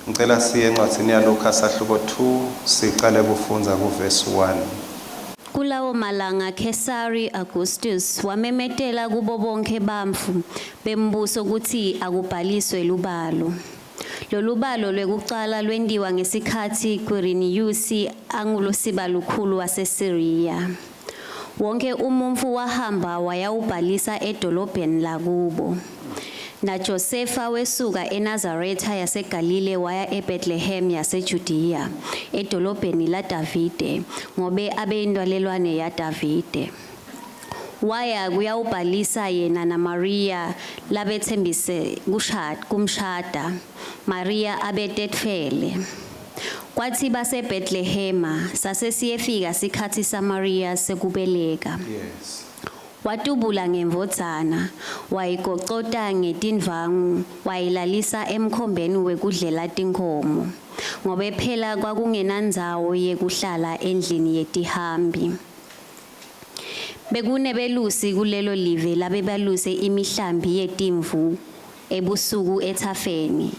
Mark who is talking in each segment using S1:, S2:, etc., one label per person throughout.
S1: Ngicela siye encwadzini yaLuka sahluko 2 sicale kufundza kuvesi 1.
S2: Kulawo malanga Khesari Augustus wamemetela kubo bonkhe bantfu bembuso kutsi akubhaliswe lubalo. Lolubalo lwekucala lwentiwa ngesikhatsi Quiriniyusi anguLosibalukhulu waseSiriya. Wonkhe umuntfu wahamba wayawubhalisa edolobheni lakubo. NaJosefa wesuka eNazaretha yaseGalile waya eBethlehem yaseJudiya, edolobheni laDavide, ngobe abeyintalelwane yaDavide. Waya kuyawubhalisa yena naMariya labetsembise kumshada. Mariya abetetfwele. Kwatsi baseBethlehema sase siyefika sikhatsi saMariya sekubeleka.
S1: Yes.
S2: Watubula ngendvodzana, wayigocota ngetindvwangu, wayilalisa emkhombeni wekudlela tinkhomo, ngobe phela kwakungenandzawo yekuhlala endlini yetihambi. Bekunebelusi kulelo live labebaluse imihlambi yetimvu ebusuku etsafeni.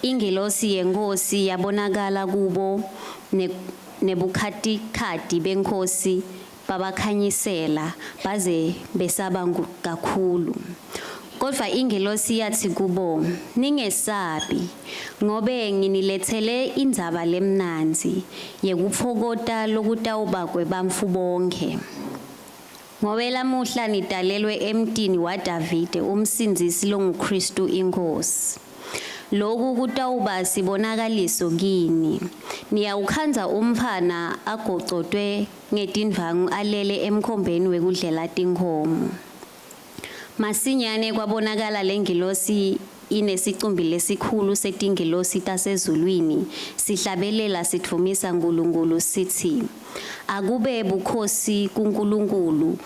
S2: Ingilosi yeNkhosi yabonakala kubo nebukhatikhati beNkhosi babakhanyisela baze besaba kakhulu. Kodvwa ingilosi yatsi kubo, "Ningesabi, ngobe nginiletsele indzaba lemnandzi yekutfokota lokutawuba kwebantfu bonkhe. Ngobe lamuhla nitalelwe emtini waDavide umsindzisi longuKhristu iNkhosi. Loku kutawuba sibonakaliso kini: Niyawukhandza umntfwana agocotwe ngetindvwangu alele emkhombeni wekudlela tinkhomo." Masinyane kwabonakala lengilosi inesicumbi lesikhulu setingilosi tasezulwini sihlabelela sidvumisa Nkulunkulu sitsi, "Akube bukhosi kuNkulunkulu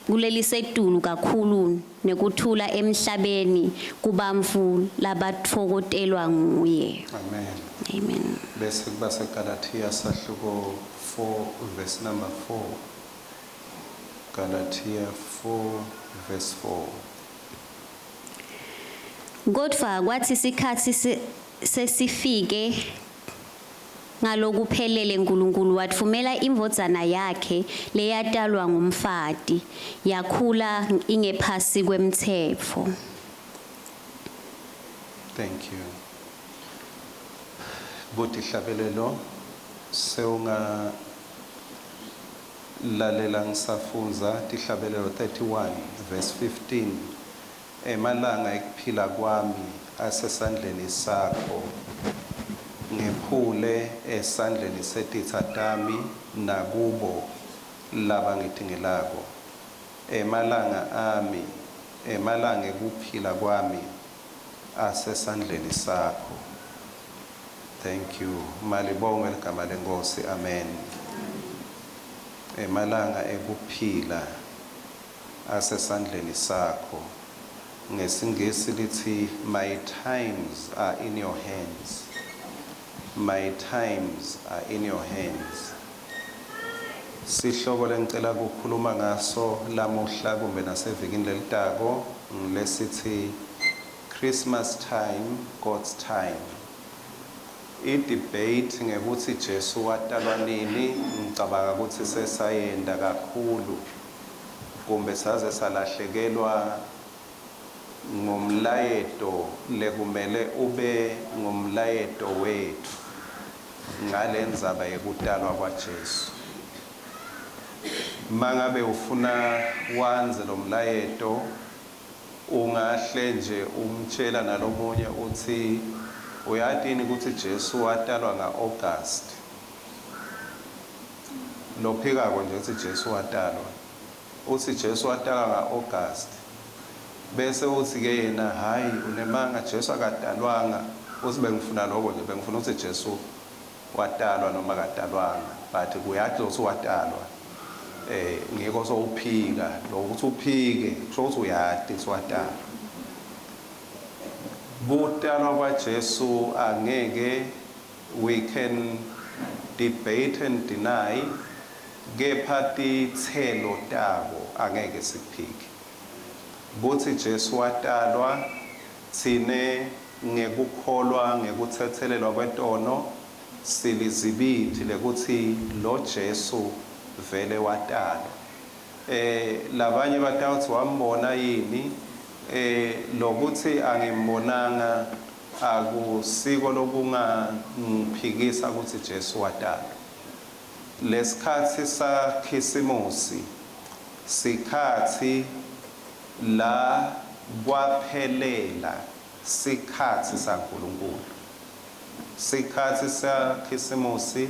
S2: kulelisetulu kakhulu nekuthula emhlabeni kubantfu labatfokotelwa nguye."
S1: Amen.
S2: Amen.
S1: Bese kuba seGalathiya sahluko 4 verse number 4. Galatia 4 verse 4.
S2: Kodvwa kwatsi sikhatsi sesifike ngalokuphelele Nkulunkulu watfumela indvodzana yakhe leyatalwa ngumfati, yakhula ingephasi kwemtsetfo.
S1: Thank you. Butihlabelelo sewunga lalela ngisafundza tihlabelelo 31 verse 15. Emalanga ekuphila kwami asesandleni sakho. Ngephule esandleni setitsa tami nakubo labangitingelako. Emalanga ami, emalanga ekuphila kwami asesandleni sakho. Thank you. Malibongwe ligama leNkhosi. Amen. Emalanga ekuphila asesandleni sakho. NgesiNgisi lithi, "My times are in your hands." My times are in your hands. Sihloko lengicela ukukhuluma ngaso lamuhla kumbe nasevikini lelitako ngilesithi Christmas time, God's time. I-debate ngekuthi Jesu watalwa nini ngicabanga ukuthi sesayenda kakhulu kumbe saze salahlekelwa ngumlayeto lekumele ube ngumlayeto wethu ngalendzaba yekutalwa kwaJesu. Mangabe ufuna wandze lo mlayeto ungahle nje umtshela nalomunye uthi, "Uyatini ukuthi Jesu watalwa nga-August?" Lophikako nje uthi Jesu watalwa, uthi Jesu watalwa nga-August, bese uthi ke yena, "Hayi, unemanga, Jesu akatalwanga." Uthi, "Bengifuna lokho nje, bengifuna ukuthi Jesu watalwa noma akatalwanga," but kuyati ukuthi watalwa. Ngiko sowuphika lo ukuthi uphike kusho ukuthi uyati ukuthi watalwa. Kutalwa kwaJesu angeke, we can debate and deny, kepha titselo tabo angeke sikuphike kuthi Jesu watalwa. Thine Ngekukholwa ngekutsetselelwa kwetono silizibiti lekutsi lo Jesu vele watalwa. Labanye batawutsi wambona yini? Lokuthi angimbonanga akusiko lokungangiphikisa kutsi Jesu watalwa. Lesikhatsi saKhisimusi sikhatsi la kwaphelela sikhatsi saNkulunkulu. Sikhatsi saKhisimusi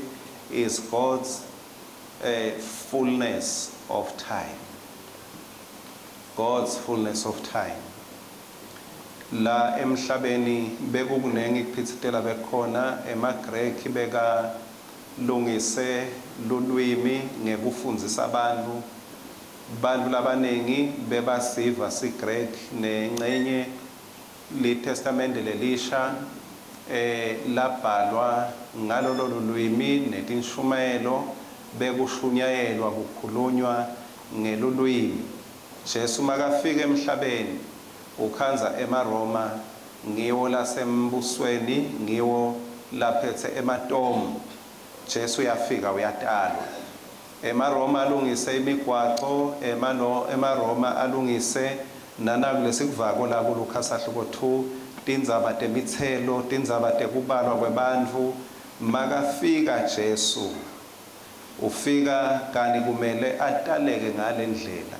S1: is God's fullness of time. God's fullness of time. La emhlabeni bekukunengi kuphitsitela bekhona emaGreki beka lungise lulwimi ngekufundzisa abantu. Bantu labanengi bebasiva siGrek nencenye liTestamente lelisha labhalwa ngalolo lulwimi netinshumayelo bekushunyayelwa kukhulunywa ngelulwimi. Jesu makafika emhlabeni ukhandza emaRoma ngiwo lasembusweni, ngiwo laphethe ematomu. Jesu uyafika uyatalwa. EmaRoma alungise imigwaco, emaRoma alungise nanaku lesikuvako la kuLuka sahluko 2, tindzaba temitselo, tindzaba tekubalwa kwebantfu. Makafika Jesu ufika kani kumele ataleke ngalendlela.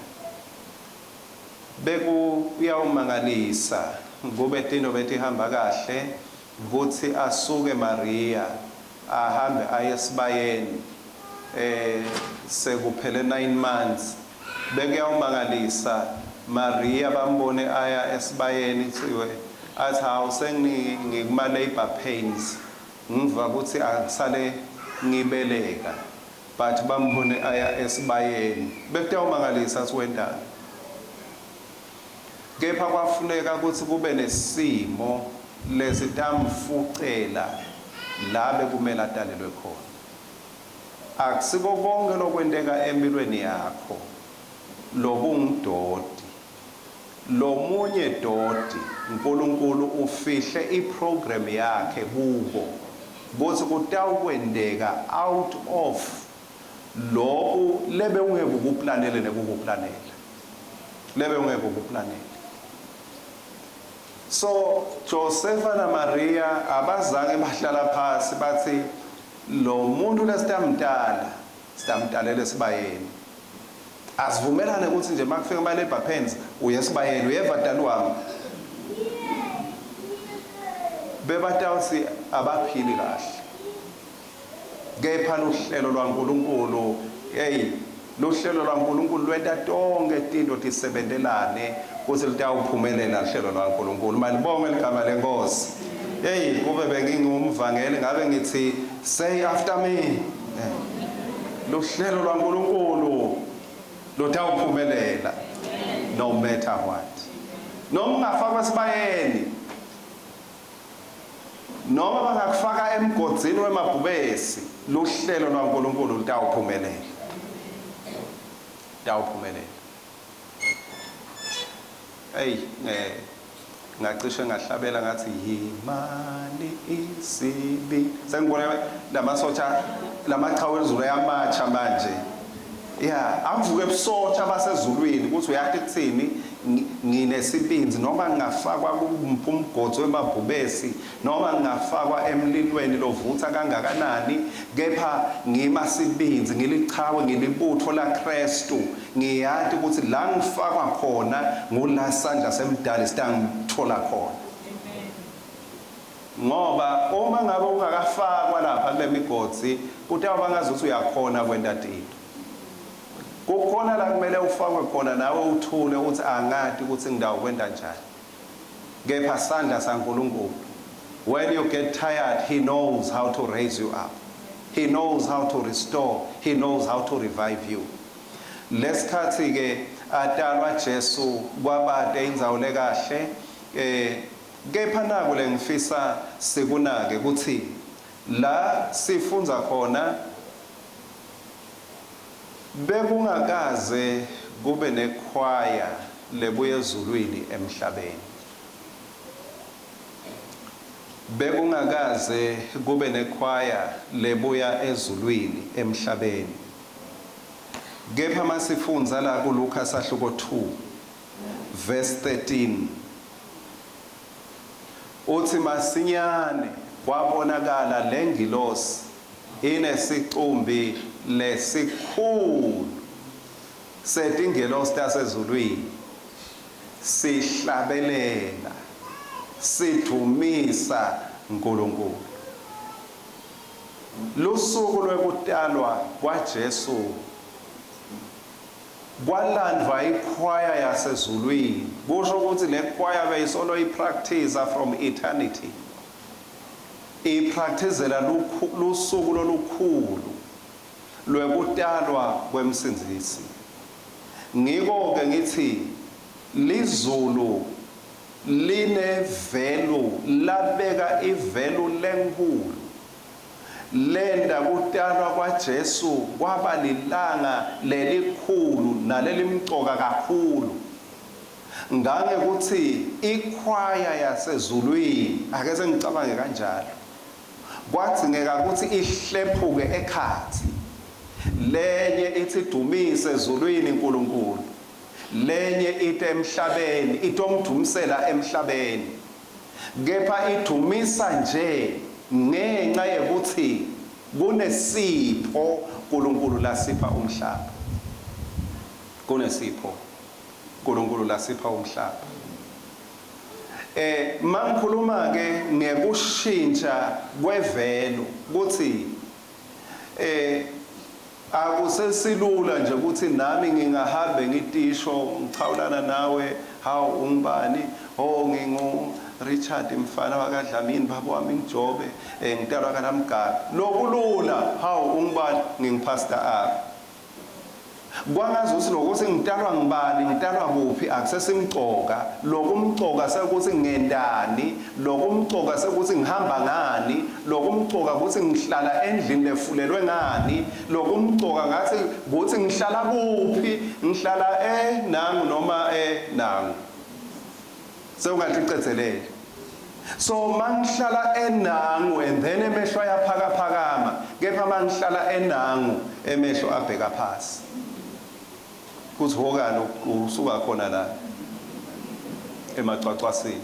S1: Bekuyawumangalisa kube tintfo betihamba kahle kutsi asuke Maria ahambe aye esibayeni sekuphele 9 months. Bekuyawumangalisa Maria bambone aya esibayeni kuthiwe athi hawu sengikuma labor pains ngiva kutsi angisale ngibeleka, but bambone aya esibayeni. Bekuyawumangalisa athi wentani. Kepha kwafuneka kutsi kube nesimo lesitamfucela la bekumele atalelwe khona. Akusiko konke lokwenteka empilweni yakho lokungudoti. Lomunye doti uNkulunkulu ufihle iprogram yakhe kubo kutsi kutawukwenteka out of loku lebe ungeke ukuplanele nekukuplanela, lebe ungeke ukuplanele. So Josepha na Maria abazange bahlala phasi bathi lo muntu lesitamtala sitamtalela esibayeni. Asivumelane ukuthi nje makufika ama labor pains uye esibayeni, uyeva dali wami. Bebatawuthi abaphili kahle. Kepha luhlelo lwaNkulunkulu, hey, luhlelo lwaNkulunkulu lwenta tonke tintfo tisebentelane kutsi litawuphumelela luhlelo lwaNkulunkulu. Malibonge ligama leNkosi. Hey, kube bengingumvangeli ngabe ngithi say after me. Luhlelo lwaNkulunkulu lutawuphumelela no matter what. Noma ungafakwa esibayeni, noma bangakufaka emgodzini wemabhubesi, luhlelo lwaNkulunkulu lutawuphumelela. Lutawuphumelela. Hey, ngacishe ngahlabela ngathi yimali isibi. Sengibona lamasotsha lamachawe ezulu ayamatsha manje. Yeah, avuke ebusotsha basezulwini ukuthi uyathi kuthini nginesibinzi noma ngingafakwa kumgodi wemabhubesi noma ngingafakwa emlilweni lovutha kangakanani, kepha ngima sibinzi, ngilichawe, ngilibutho la Kristu. Ngiyati ukuthi la ngifakwa khona ngula sandla semdali sitangithola khona. Ngoba uma ngabe ungakafakwa lapha kule migodzi kutawuba ngazuthi uyakhona kwenta tintfo. Kukhona la kumele ufakwe khona nawe uthule uthi angati ukuthi ngidawukwenta njani. Kepha sandla saNkulunkulu, when you get tired, he knows how to raise you up. He knows how to restore, he knows how to revive you. Lesikhatsi ke atalwa Jesu kwabate indzawo lekahle, kepha naku lengifisa sikunake ukuthi la sifundza khona bekungakaze kube nekhwaya lebuye ezulwini emhlabeni. Bekungakaze kube nekhwaya lebuya ezulwini emhlabeni. Kepha masifundza la kuLuka sahluko 2 verse 13, uthi masinyane kwabonakala lengilosi inesicumbi lesikhulu setingelosi tasezulwini, sihlabelela sidumisa uNkulunkulu. Lusuku lwekutalwa kwaJesu kwalandvwa ikhwaya yasezulwini. Kusho ukuthi le khwaya beyisolo ipractice from eternity, ipracticela lusuku lolukhulu lwekutalwa kwemsindzisi. Ngiko-ke ngithi lizulu line-value, labeka i-value lenkulu, lenda kutalwa kwaJesu kwaba lilanga lelikhulu nalelimcoka kakhulu, ngangekuthi ikhwaya yasezulwini, ake sengicabange kanjalo, kwadzingeka ukuthi ihlephuke ekhathi, lenye ithi dumise ezulwini uNkulunkulu, lenye ite emhlabeni itomdumisela emhlabeni. Kepha idumisa nje ngenxa yekuthi kunesipho uNkulunkulu lasipha umhlaba, kunesipho uNkulunkulu lasipha umhlaba. Mangikhuluma ke ngekushintsha kwevelo, kuthi akusesilula nje ukuthi nami ngingahambe ngitisho ngichawulana nawe, hawu ungubani? Oh, ngingu Richard mfana wakaDlamini, baba wami ngijobe, ngitalwa kaLamgaba. Lokulula, hawu ungubani? Ngingipastor apha. Kwangazuthi lokuthi ngitalwa ngibani, ngitalwa kuphi, akusesimcoka. Lokumcoka sekuthi ngendani, lokumcoka sekuthi ngihamba ngani, lokumcoka ukuthi ngihlala endlini lefulelwe ngani, lokumcoka ngathi ukuthi ngihlala kuphi, ngihlala nangu noma nangu. Sewungathi icethelele. So mangihlala enangu and then emehlo ayaphakaphakama, kepha mangihlala enangu emehlo abheka phasi. Kuthi hokani usuka khona la emacwacwasini.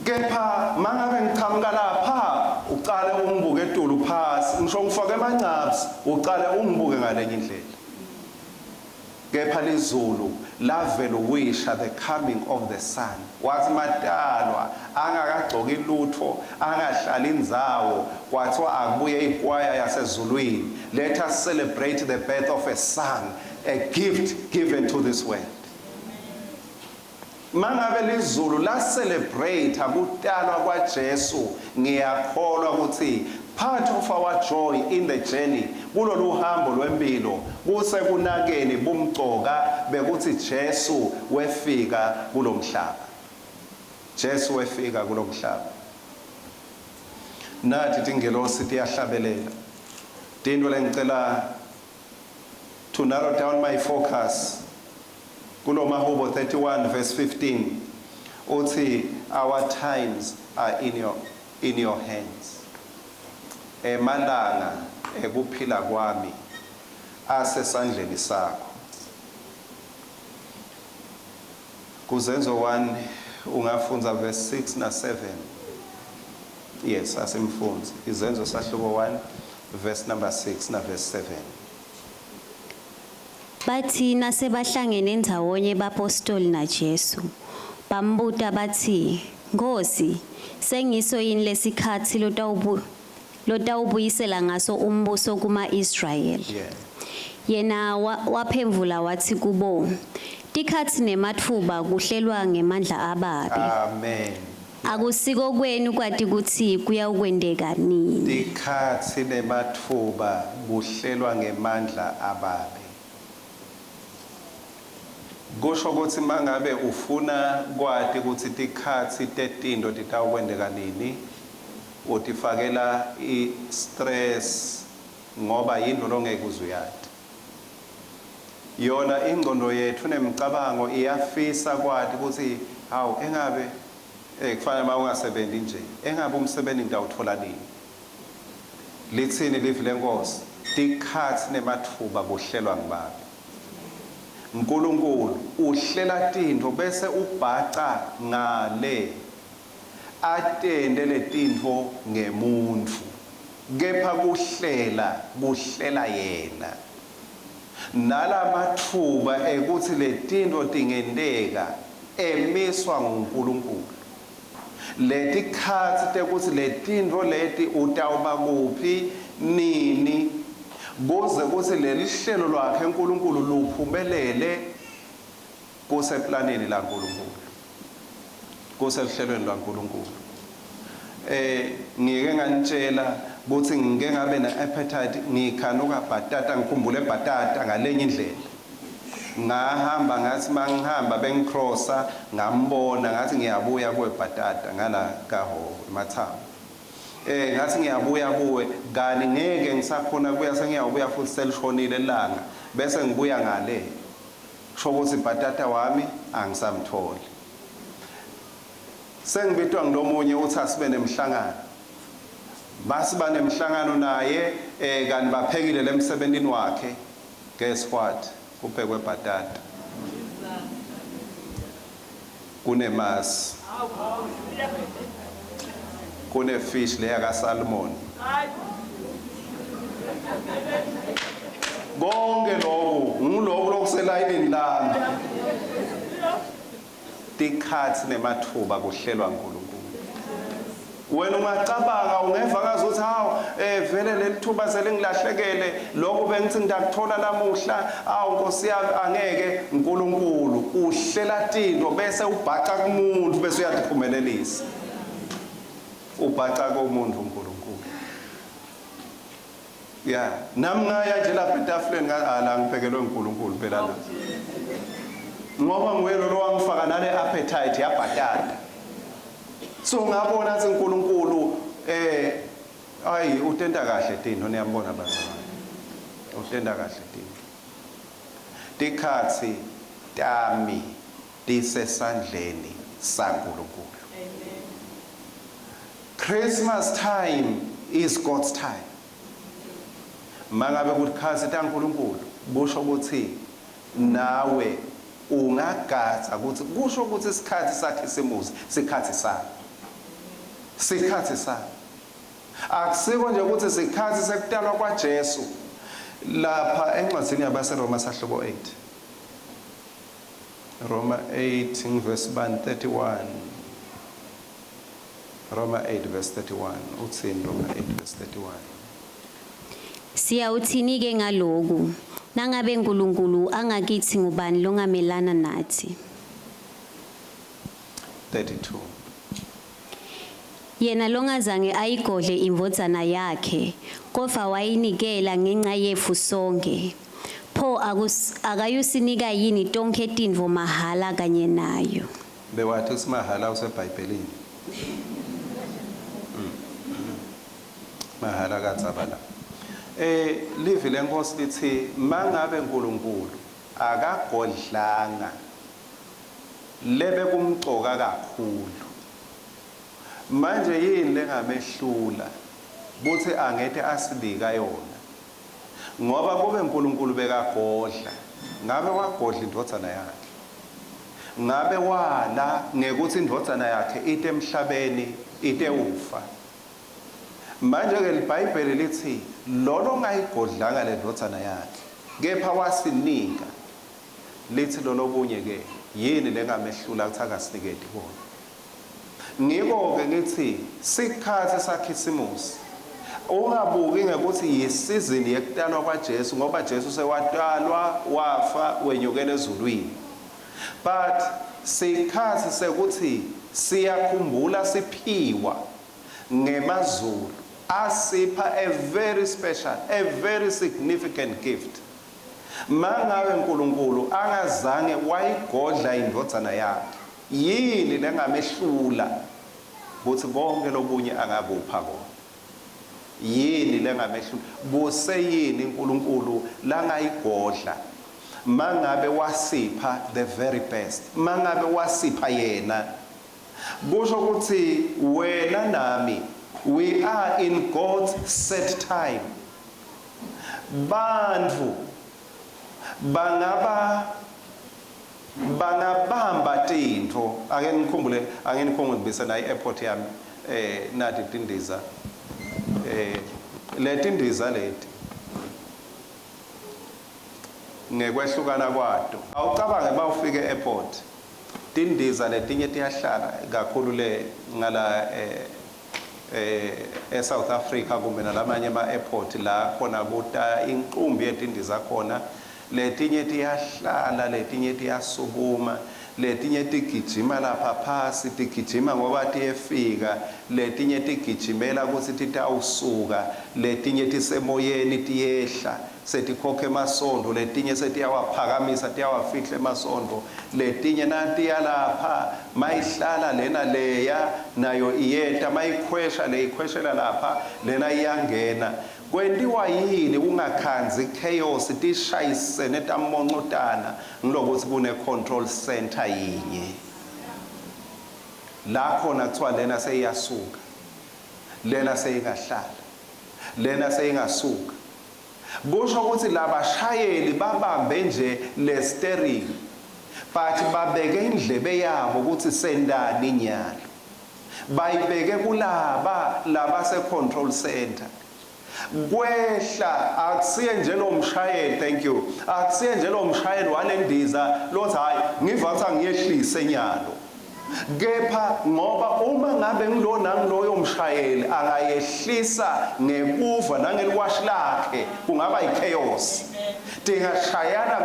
S1: Kepha mangabe ngiqhamuka lapha uqale ungibuke etulu phasi, ngisho ngifake emancaps, uqale ungibuke ngalenye indlela. Kepha lizulu lavela uwisha the coming of the Son. Wathi matalwa angakagcoki lutho, angahlali indzawo, kwathiwa akubuye ikwaya yasezulwini. Let us celebrate the birth of a son, a gift given to this world. Mangabe lizulu la celebrate kutalwa kwaJesu, ngiyakholwa ukuthi part of our joy in the journey kulolu hambo lwempilo kusekunakeni bumcoka bekuthi Jesu wefika kulomhlaba. Jesu wefika kulomhlaba. Nathi tingelosi tiyahlabelela. Tinto lengicela to narrow down my focus kulomahubo 31 verse 15, uthi our times are in your hands. Emalanga ekuphila kwami asesandleni sakho. Kuzenzo 1 ungafundza verse 6 na 7. Yes, asimfundzi Izenzo sahluko 1 verse number 6 na verse 7.
S2: Bathi nasebahlangene ndzawonye bapostoli naJesu, bambuta bathi, "Nkosi, sengiso yini lesikhatsi lotawubuyisela ngaso umbuso kuma-Israyeli?" Yena waphendvula wathi kubo, "Tikhatsi nematfuba kuhlelwa ngemandla ababe.
S1: Amen.
S2: Akusiko kwenu kwati kutsi kuyawukwenteka nini."
S1: Tikhatsi nematfuba kuhlelwa ngemandla ababe. Kusho ukuthi mangabe ufuna kwati ukuthi tikhatsi tetinto titawukwenteka nini, utifakela i-stress ngoba yinto longeke uze uyati. Yona ingqondo yethu nemicabango iyafisa kwati ukuthi hawu, engabe Kufanele uma ungasebenzi nje, engabe umsebenzi ngitawuthola nini? Lithini livi lenkosi? Tikhatsi nematfuba kuhlelwa ngubabe. uNkulunkulu uhlela tintfo bese ubhaca ngale atende letintfo ngemuntfu, kepha kuhlela kuhlela yena. Nalamatfuba ekutsi letintfo tingenteka emiswa nguNkulunkulu. Letikhatsi tekutsi letintfo leti utawuba kuphi nini kuze kutsi lelihlelo lwakhe uNkulunkulu luphumelele kuseplanini laNkulunkulu, kusehlelweni lwaNkulunkulu. Ngike nganitshela kutsi ngike ngabe ne-appetite, ngikhanuka bhatata, ngikhumbule bhatata ngalenye indlela. Ngahamba ngathi mangihamba bengicrossa ngambona ngathi ngiyabuya kuwe bhatata ngala kaHoho emathamba. Ngathi ngiyabuya kuwe kani ngeke ngisakhona kubuya, sengiyabuya futhi selishonile ilanga bese ngibuya ngale. Kusho ukuthi bhatata wami angisamtholi. Sengibitwa ngilomunye uthi asibe nemhlangano. Basiba nemhlangano naye kanti baphekile lemsebentini wakhe. Guess what? Kuphekwe bhatata. Kunemasi. Kune fish leya ka salmon. Konke lokhu ngulokhu lokuselayinini lami. Tikhatsi nematfuba kuhlelwa uNkulunkulu. Wena ungacabanga ungeva ngazuthi hawu vele leli thuba selingilahlekele, lokhu bengithi ngidakuthola namuhla, awu Nkosi yami angeke. uNkulunkulu uhlela tintfo bese ubhaca kumuntu bese uyatiphumelelisa. Ubhaca kumuntu uNkulunkulu. Ya, nami ngaya nje lapha etafuleni ala ngiphekelwe uNkulunkulu phela la. Ngoba nguye lo wangifaka nale appetite yabhatata. So ngabona ukuthi uNkulunkulu ayi utenta kahle tintfo, niyambona bazalwane. Utenta kahle tintfo. Tikhatsi tami tisesandleni saNkulunkulu.
S3: Amen.
S1: Christmas time is God's time. Mangabe kutikhatsi taNkulunkulu kusho ukuthi nawe ungagadza ukuthi kusho ukuthi isikhathi saKhisimusi sikhathi sami. Sikhathi sami. Akusiko nje ukuthi sikhathi sekutalwa kwaJesu. Lapha encwadzini yabaseRoma sahluko 8. Roma 8 verse 31. Roma 8 verse 31. Utsini Roma 8 verse 31?
S2: Siyawuthini ke ngaloku? Nangabe uNkulunkulu angakithi ngubani longamelana nathi?
S1: 32.
S2: Yena longazange ayigodle indvodzana yakhe, kodvwa wayinikela ngenca yetfu sonke. Pho akayusinika yini tonkhe tintfo mahhala kanye nayo?
S1: Bewathi usimahhala useBhayibhelini. Mahhala kadzaba la. Livi lenkosi lithi mangabe uNkulunkulu akagodlanga lebe kumcoka kakhulu. Manje yini lengamehlula kuthi angete asibika yona? Ngoba kube uNkulunkulu bekagodla, ngabe wagodla indvodzana yakhe. Ngabe wala ngekuthi indvodzana yakhe ite emhlabeni ite ufa. Manje ke liBhayibheli lithi lolo ongayigodlanga le ndvodzana yakhe kepha wasinika, lithi lolobunye ke yini lengamehlula ukuthi akasiniketi kona. Ngiko ke ngithi sikhathi saKhisimusi ungabuki ngekuthi yisizini yekutalwa kwaJesu, ngoba Jesu sewatalwa wafa wenyukela ezulwini. But sikhathi sekuthi siyakhumbula siphiwa ngemazulu asipha a very special, a very significant gift. Mangabe uNkulunkulu angazange wayigodla indvodzana yakhe, yini lengamehlula kuthi konke lobunye angakupha kona? Yini lengamehlula? Kuseyini uNkulunkulu langayigodla mangabe wasipha the very best, mangabe wasipha yena? Kusho ukuthi wena nami, we are in God's set time. Bantfu bangaba bangabamba tintfo. Ake nikhumbule, ake nikhombise na i-airport yami, nati tindiza, letindiza leti ngekwehlukana kwato. Awucabange bawufike e-airport, tindiza letinye tiyahlala kakhulu le ngala eSouth Africa kumbe nalamanye ama-airport la khona kuta inqumbi yetindiza khona. Letinye tiyahlala, letinye tiyasukuma, letinye tigijima lapha phasi, tigijima ngoba tiyefika, letinye tigijimela ukuthi titawusuka, letinye tisemoyeni tiyehla setikhokha emasondo, letinye setiyawaphakamisa tiyawafihla emasondo, letinye natiya lapha mayihlala lena leya nayo iyeta, mayikhwesha le ikhweshela lapha lena iyangena. Kwentiwa yini kungakhanzi chaos tishayisene tamoncotana? Ngilokuthi kune control center yinye la khona kuthiwa lena seyiyasuka, lena seyingahlala, lena seyingasuka. Kusho ukuthi labashayeli babambe nje le steering, but babeke indlebe yabo ukuthi sendani nyalo, bayibeke kulaba labase control center. Kwehla akusiye nje lo mshayeli, thank you, akusiye nje lo mshayeli walendiza lothi hayi ngiva ukuthi angiyehlise nyalo, kepha ngoba uma ngabe ngilo nangiloyo mshayeli angayehlisa ngekuva nangeliwashi lakhe, kungaba ichaos, tingashayana,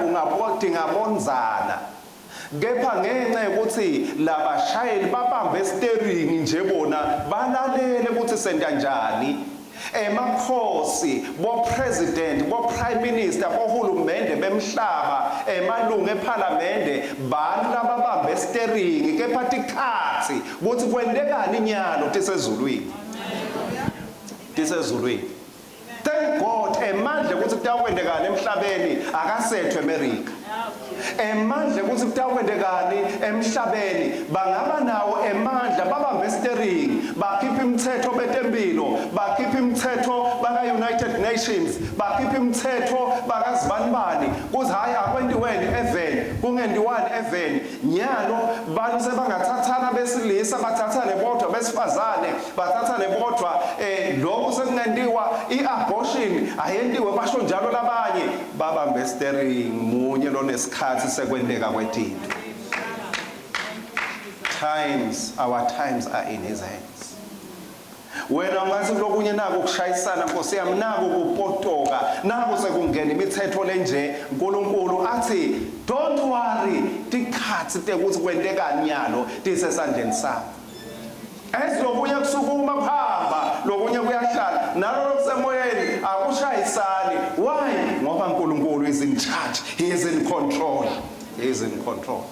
S1: tingabonzana. Kepha ngenxa yokuthi labashayeli babambe steering nje, bona balalele ukuthi senta njani. Emakhosi, bo-president, bo-prime minister, bohulumende bemhlaba, emalungu ephalamende, bani lababambe steering, kepha tikhatsi ukuthi kwentekani nyalo tisezulwini, tisezulwini. Thank God, emandla ukuthi kutawukwentekani emhlabeni akasethwe eMerica. Emandla ukuthi kutawukwentekani emhlabeni bangaba nawo emandla, babambe steering, bakhipha imithetho betempilo, bakhipha imithetho baka United Nations, bakhipha imithetho bakazibanibani kuze hayi akwentiweni even kungentiwani even nyalo. Bantu sebangathathana besilisa, bathathane bodwa, besifazane bathathane bodwa, lokhu sekungentiwa, i-abortion ayentiwe, basho njalo labanye. Babambe steering munye lonesikhathi sekwenteka kwetinto. Times, our times are in his hands. Wena ungathi lokunye nako kushayisana, Nkosi yami, nako kupotoka, nako sekungena imithetho lenje, uNkulunkulu athi don't worry, tikhatsi tekuthi kwentekani nyalo tisesandleni sami. Esilokunye kusukuma kuhamba, lokunye kuyahlala, nalo lokusemoyeni akushayisani. Why? Ngoba uNkulunkulu is in charge. He is in control, he is in control.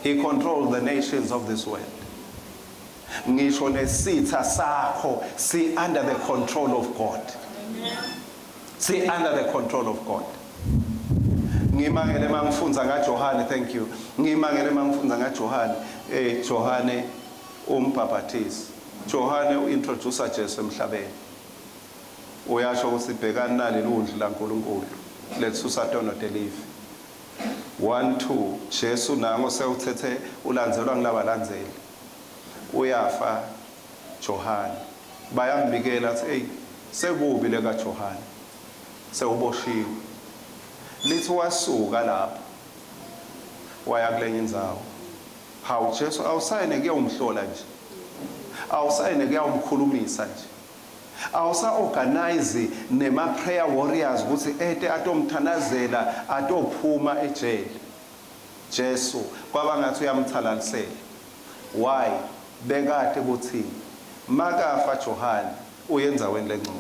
S1: He controls the nations of this world. Ngisho nesitha sakho si under the control of God, si under the control of God. Ngimangele mangifundza ngaJohane, thank you, ngimangele mangifundza ngaJohane, Johane umbhaphatisi. Johane uintroduce Jesu emhlabeni, uyasho ukuthi bhekani nali lundlu laNkulunkulu lethusa tono telive. 1 2 Jesu nango sewuthethe ulandzelwa ngilabalandzeli. Uyafa Johane, bayambikela athi hey, sekubi leka Johane, sewuboshiwe. Lithi wasuka lapho waya kulenye indzawo. Hawu Jesu, awusayine kuyawumhlola nje, awusayine kuyawumkhulumisa nje, awusa-organize nema-prayer warriors ukuthi ete atomthandazela atophuma ejele? Jesu kwaba ngathi uyamthalalisela. Why? Bekade ukuthi makafa Johane uyendzaweni lengcono.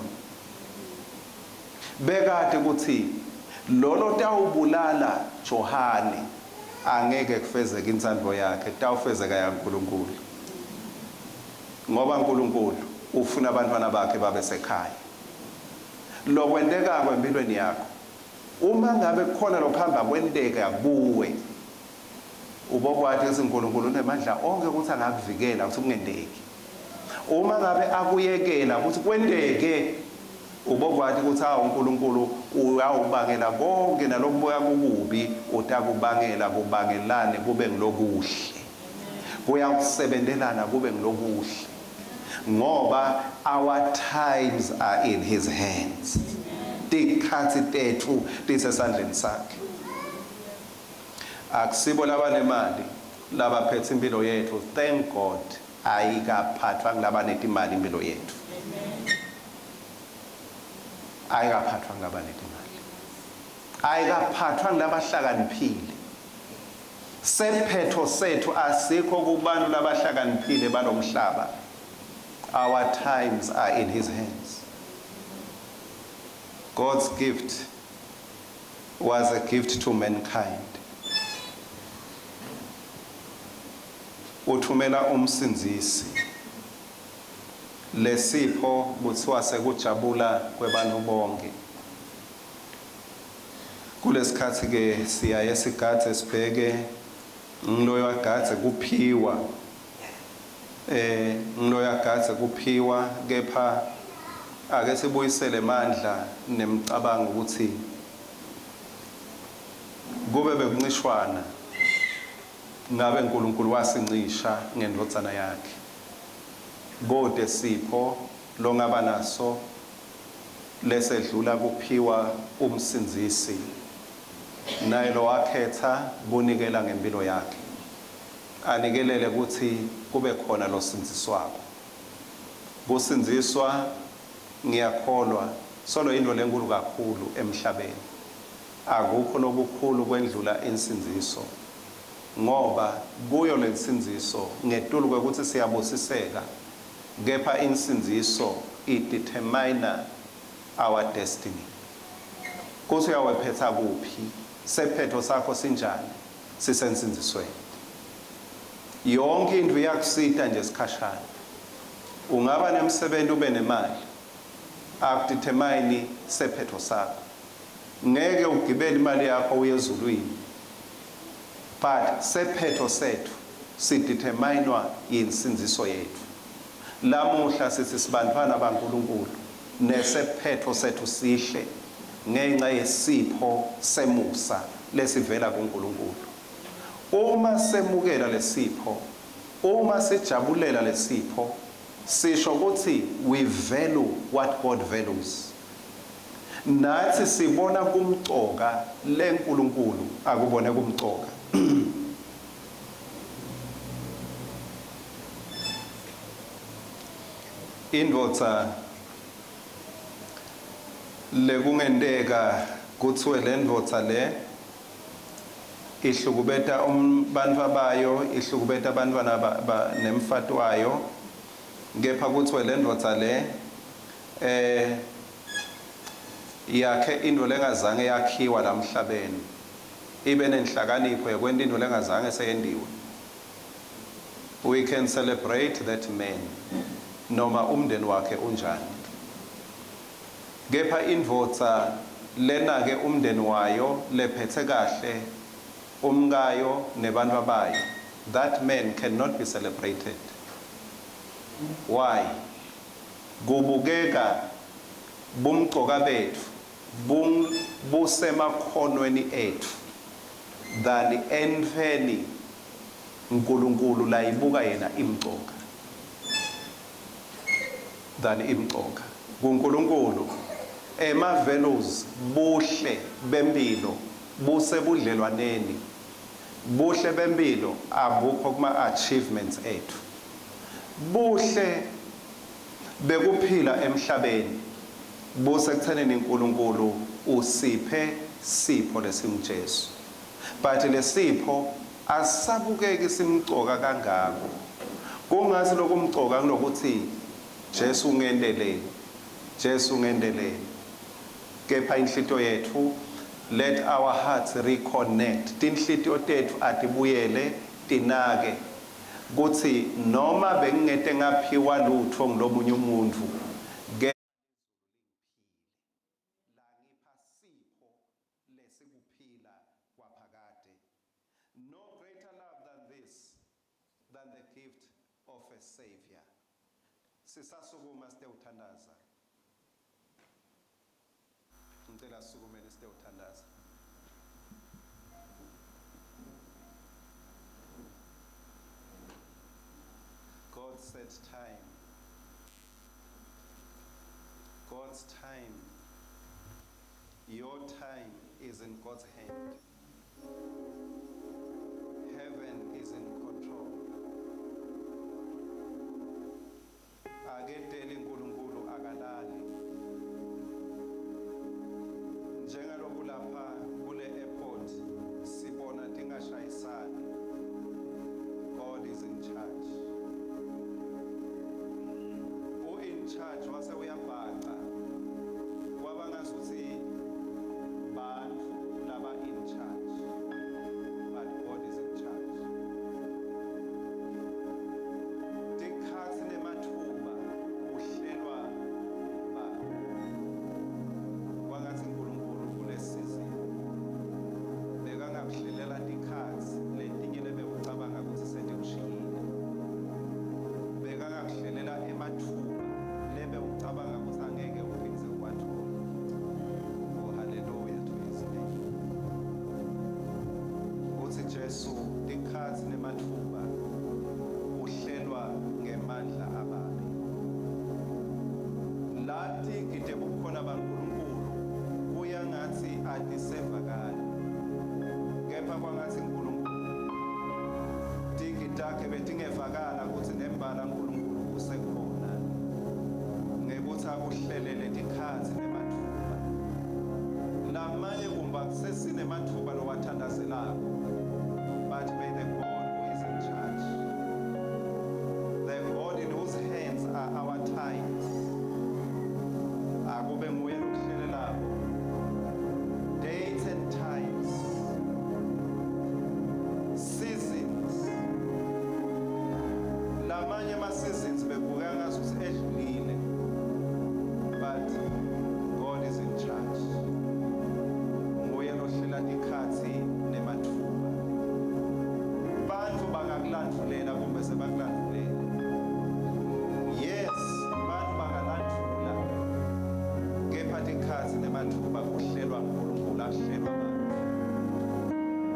S1: Bekade ukuthi lolo tawubulala Johane angeke kufezeke intsandvo yakhe, tawufezeka yaNkulunkulu, ngoba uNkulunkulu ufuna abantwana bakhe babe sekhaya. Lokwentekako empilweni yakho, uma ngabe kukhona lokuhamba kwenteka kuwe. Ubokwati ukuthi uNkulunkulu unemandla onke ukuthi angakuvikela ukuthi kungenteki. Uma ngabe akuyekela ukuthi kwenteke, ubokwati ukuthi awu uNkulunkulu uyawubangela konke nalokubuya kukubi, utakubangela kubangelane kube ngilokuhle. Kuyakusebentelana kube ngilokuhle. Ngoba our times are in his hands. Tikhatsi tetfu tisesandleni sakhe. Akusibo labanemali labaphethe impilo yethu. Thank God ayikaphathwa ngulabanetimali impilo yethu. Ayikaphathwa ngulabanetimali. Ayikaphathwa ngulabahlakaniphile. Sephetho sethu asikho kubantu labahlakaniphile balomhlaba. Our times are in his hands. God's gift was a gift to mankind. Uthumela umsindzisi. Lesipho kuthiwa sekujabula kwebantu bonke. Kulesikhathi ke siyaye sigadze sibheke ngiloyo agadze kuphiwa, ngiloyo agadze kuphiwa, kepha ake sibuyisele emandla nemicabango ukuthi kube bekuncishwana ngabe uNkulunkulu wasincisha ngendvodzana yakhe. Kode sipho longaba naso lesedlula kuphiwa umsindzisi, naye lowakhetha kunikela ngempilo yakhe, anikelele kutsi kube khona losindziswako. Kusindziswa, ngiyakholwa, solo yintfo lenkulu kakhulu emhlabeni. Akukho lokukhulu kwendlula insindziso, ngoba kuyo lensindziso, ngetulu kwekutsi siyabusiseka, kepha insindziso i-determine our destiny. Kutsi uyawephetsa kuphi, sephetho sakho sinjani, sisensindzisweni. Yonke intfo iyakusita nje sikhashana. Ungaba nemsebenti ube nemali, akudetermine sephetho sakho. Ngeke ugibele imali yakho uye ezulwini, but sephetho setfu sideterminwa yinsindziso yetfu. Lamuhla sithi sibantfwana baNkulunkulu, nesephetho setfu sihle ngenxa yesipho semusa lesivela kuNkulunkulu. Uma semukela lesipho, uma sijabulela lesipho, sisho kutsi we value what God values. Natsi sibona kumcoka leNkulunkulu akubone kumcoka. Indvodza lekungenteka kuthiwe lendvodza le ihlukubeta bantfwa bayo, ihlukubeta bantfwana nemfati wayo, kepha kuthiwe lendvodza le yakhe intfo lengazange yakhiwa lamhlabeni, ibe nenhlakanipho yekwenta intfo lengazange seyentiwe. We can celebrate that man noma umndeni wakhe unjani. Kepha indvodza lena-ke umndeni wayo lephethe kahle umkayo nebantfwa bayo, that man cannot be celebrated. Why? Kubukeka bumcoka betfu busemakhonweni etfu than entfweni uNkulunkulu layibuka yena imcoka, than imcoka kuNkulunkulu. Ema values, buhle bempilo busebudlelwaneni. Buhle bempilo abukho kuma achievements etfu. Buhle bekuphila emhlabeni busekuthenini uNkulunkulu usiphe sipho lesinguJesu, but lesipho asabukeki simcoka kangako. Kungathi lokumcoka kulokuthi Jesu ungenteleni, Jesu ungenteleni. Kepha inhlitiyo yetfu, let our hearts reconnect. Tinhlitiyo tetfu atibuyele tinake kutsi noma bengingete ngaphiwa lutfo ngulomunye umuntfu, kepha langipha sipho lesikuphila kwaphakade. No greater love than gift of a savior. Sisasukuma sitewuthandaza. Ngicela sisukumele sitewuthandaza. God set time. God's time. Your time is in God's hand. Heaven is in control. Aketeli uNkulunkulu akalali. Njengaloku lapha kule airport sibona tingashayisani. God is in charge. U in charge wase uyabhaca. Kwaba ngazuthi bantfu laba in charge. But God is in charge. Tikhatsi nemathuba kuhlelwa bani. Kwangathi uNkulunkulu kule season bekangakuhlelela tikhatsi letinye lebewucabanga kutsi setikushiyile. Bekangakuhlelela emathuba lebewucabanga kutsi angeke uphindze uwathole. Oh, hallelujah to his name. Uthi Jesu tikhatsi nemathuba uhlelwa ngemandla ababi. Lati gide bukhona baNkulunkulu kuya ngathi atisevakali. Kepha kwangathi uNkulunkulu tigi takhe betingevakala kutsi nembala uNkulunkulu usekhona. Ngekuthi akuhlelele tikhatsi nemathuba. Lamanye kumba kusesinemathuba lowathandazelako. But may the God who is in charge, the God in whose hands are our times, akube nguye lokuhlelelako dates and times, seasons. Lamanye ama-seasons bebukeka ngazuthi edlulile, but God is in charge. Nguye lohlela tikhatsi nemathuba. Bantfu bangakulandvulela kumbe sebakulandvulele. Yes, bantfu bangalandvula. Kepha tikhatsi nemathuba kuhlelwa uNkulunkulu, akuhlelwa bantfu.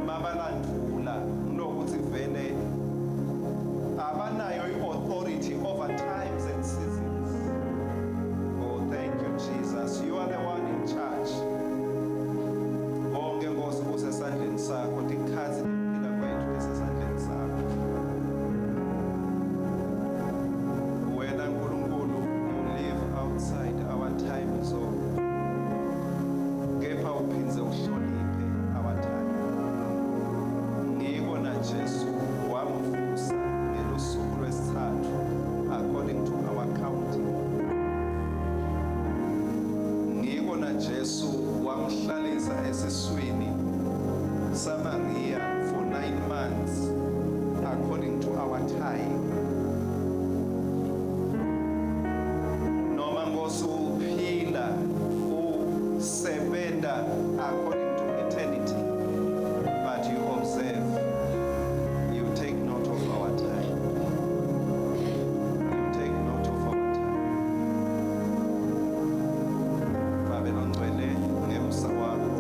S1: Mabalandvula kunokuthi vele abanayo i-authority over times and seasons. Oh, thank you, Jesus. You are the one in charge. Konke Nkosi kusesandleni sakho, tikhatsi tekuphila kwethu tisesandleni sakho. Wena Nkulunkulu, you live outside our time zone. Kepha uphindze uhloniphe our time. Ngiko na Jesu wamvusa ngelusuku lwesithathu according to our counting. Ngiko na Jesu wamhlalisa esiswini saMaria for 9 months according to our time. Noma Nkosi uphila usebenta according to eternity, but you observe, you take note of our time. You take note of our time. Babe longcwele, ngemsa wakho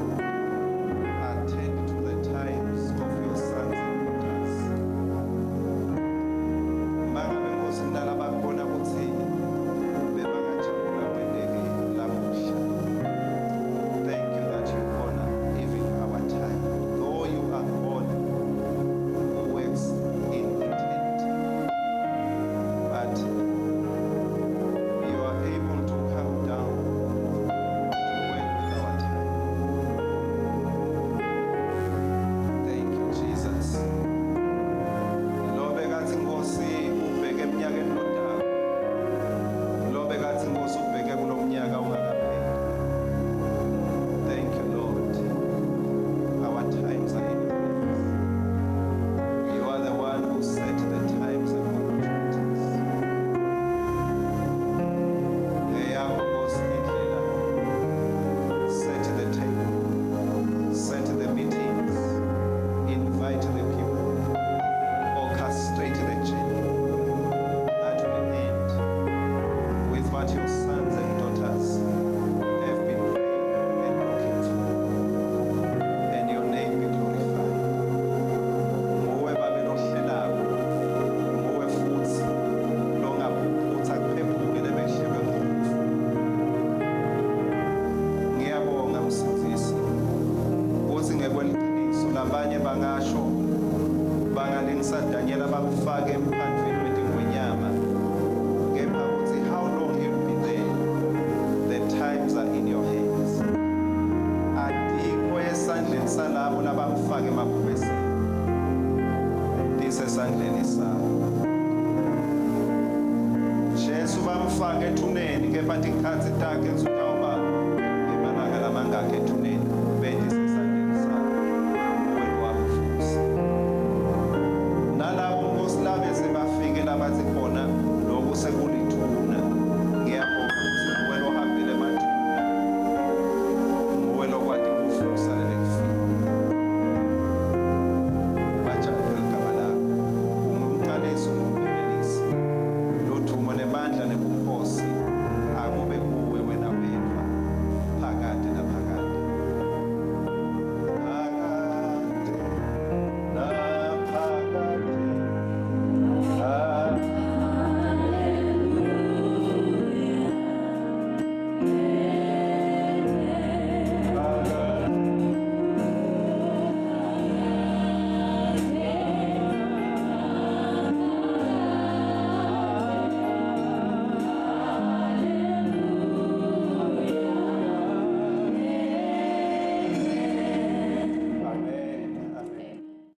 S1: Bamfaka ethuneni kepha tikhatsi takhe.